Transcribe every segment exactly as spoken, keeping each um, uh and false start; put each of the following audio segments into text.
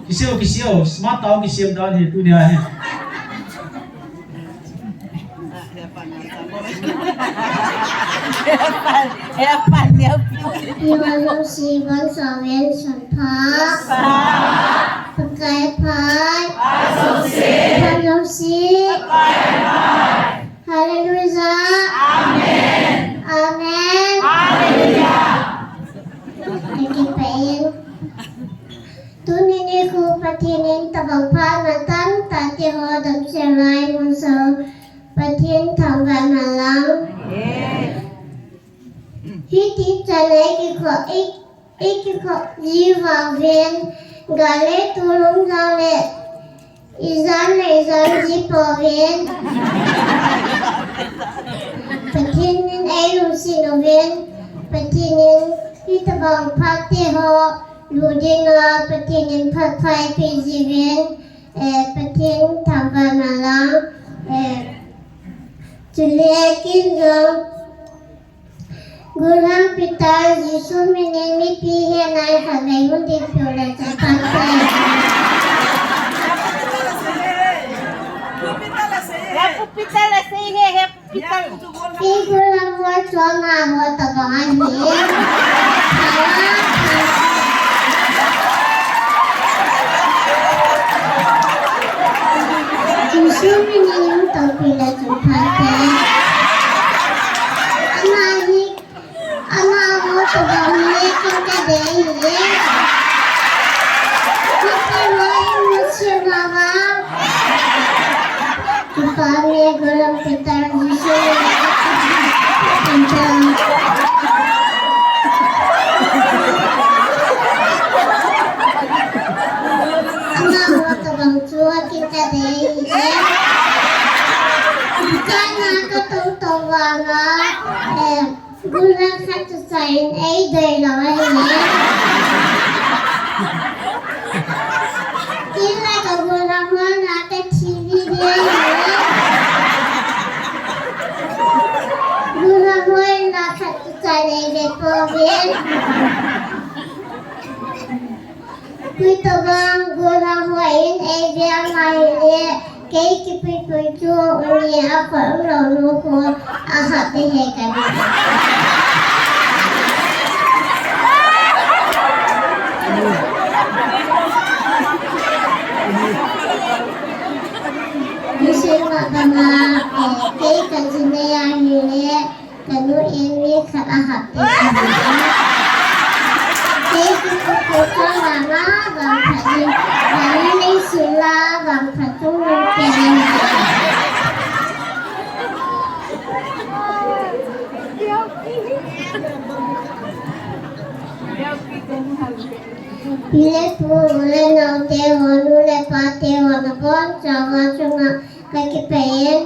Kisio, kisio, smart tao kisiem dan hi tunia hi. Iwalo si bon so ven son pha. Pakai pai. Pha lo si. Hallelujah. Amen. Amen. Hallelujah. Thank you, Pai. Tuni nikho Pathen in tabang pha na tamtah te ho damsel lai mun so Pathen thangvah na lang. Amen. Hiti chun ei kikho, ei, ei kikho ji vang ven, gal le tol um jong le, ijat le ijat ji pouvin. Pathen in ei lungset uvin, Pathen in hitabang phat te ho, lut dinga, Pathen in phat pha eipeh ji uvin, eh, Pathen thangvah na lang, eh, chule ken jong, Gulhang Peter, Jesu min in mipi hina a khatvei hung ding peh le chapang te. He Peter la sei nge, he Peter. Pi Gulhang ho chom a ho tabang ahi. Jesu min in hung ding peh le chapang te. Ama hi Ama ho tabang le kin kadei le. Kiti ho in musim hawa. Kipa me Gulhang Peter Jesu. Peter. Ama ho tabang chu kin kadei le. Kana katong tong vanga. Eh. Gulhang khat chu chai in eidei lou ahi. Tin lai ka gulhang hol na ka thi hi hi ahi. Gulhang hol na khat chu chai in eidei pouvin. Koi tabang gulhang ho in eivei ama hile, kei kipuipui chu uni a khol umlou nu khu ahah ding ahi kati. Niseh ma banga, eh, kei ka jinei ahile, Kanu in mi khat ahah peh. Kei kipuipui chu lama vangphat in, lama nei sila vangphat chu nung peh in. Pi le pu, u le nao te ho, nu le pa te ho, nabonchauva chunga kakipah in.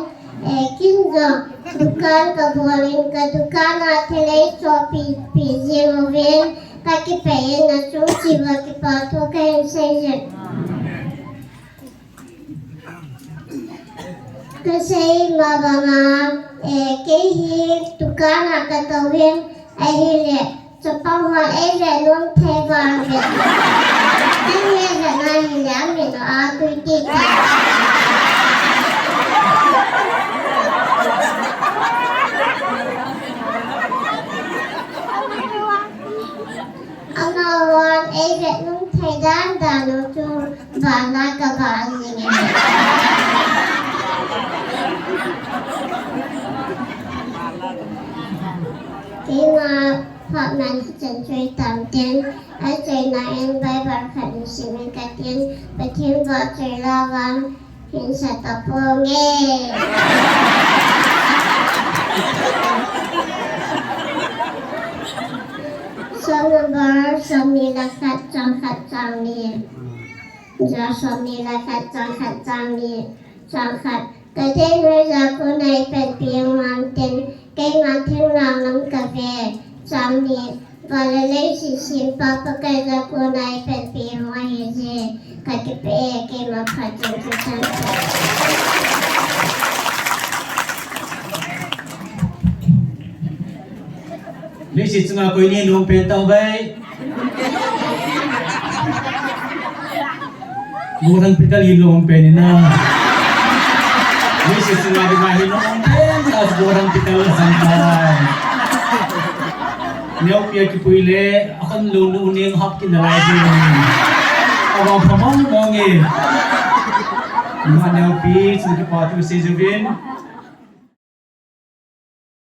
Eh, ken jong dukan kabol in, ka dukan a thil eichohpeh, peh jing uvin, kakipah in, nachung cheh uva kipa thu kahin sei jin. Kasei ma banga, eh, kei hi dukan a katou hin, ahile, Chapang hon eivet nom thei vang ve. Eivet na hile amin u a tui titi. Amahon eivet nom thei dan dan u chu vana kava jing e. Keima Phatna hichan chu itam tin, achaina in Bible khat isim in katin, Pathen vahchoi la vang hin sa taponge. Psalm number somni le khat, chang khat, chang ni. Psalm somni le khat, chang khat, chang ni. Chang khat, ka theng hoija kona eipanpi hung ham tin, keima thenglhang lam kave. Chang ni, van le leiset sempa Pakaiya kona eipanpi hung ahije. Kakipah e, keima phat chun chu chan. Hiche chunga koi ni lung pen tau bai. Gordhan Pital hi lung pen ina. Hiche chunga dinga hi lung pen ta Gordhan Pital la sang tai. Neopi a kipui le, akhon lung nu ning hap kin na lai hi. Ava phamong mong e. Ma neopi, chun kipa thu sei jovin.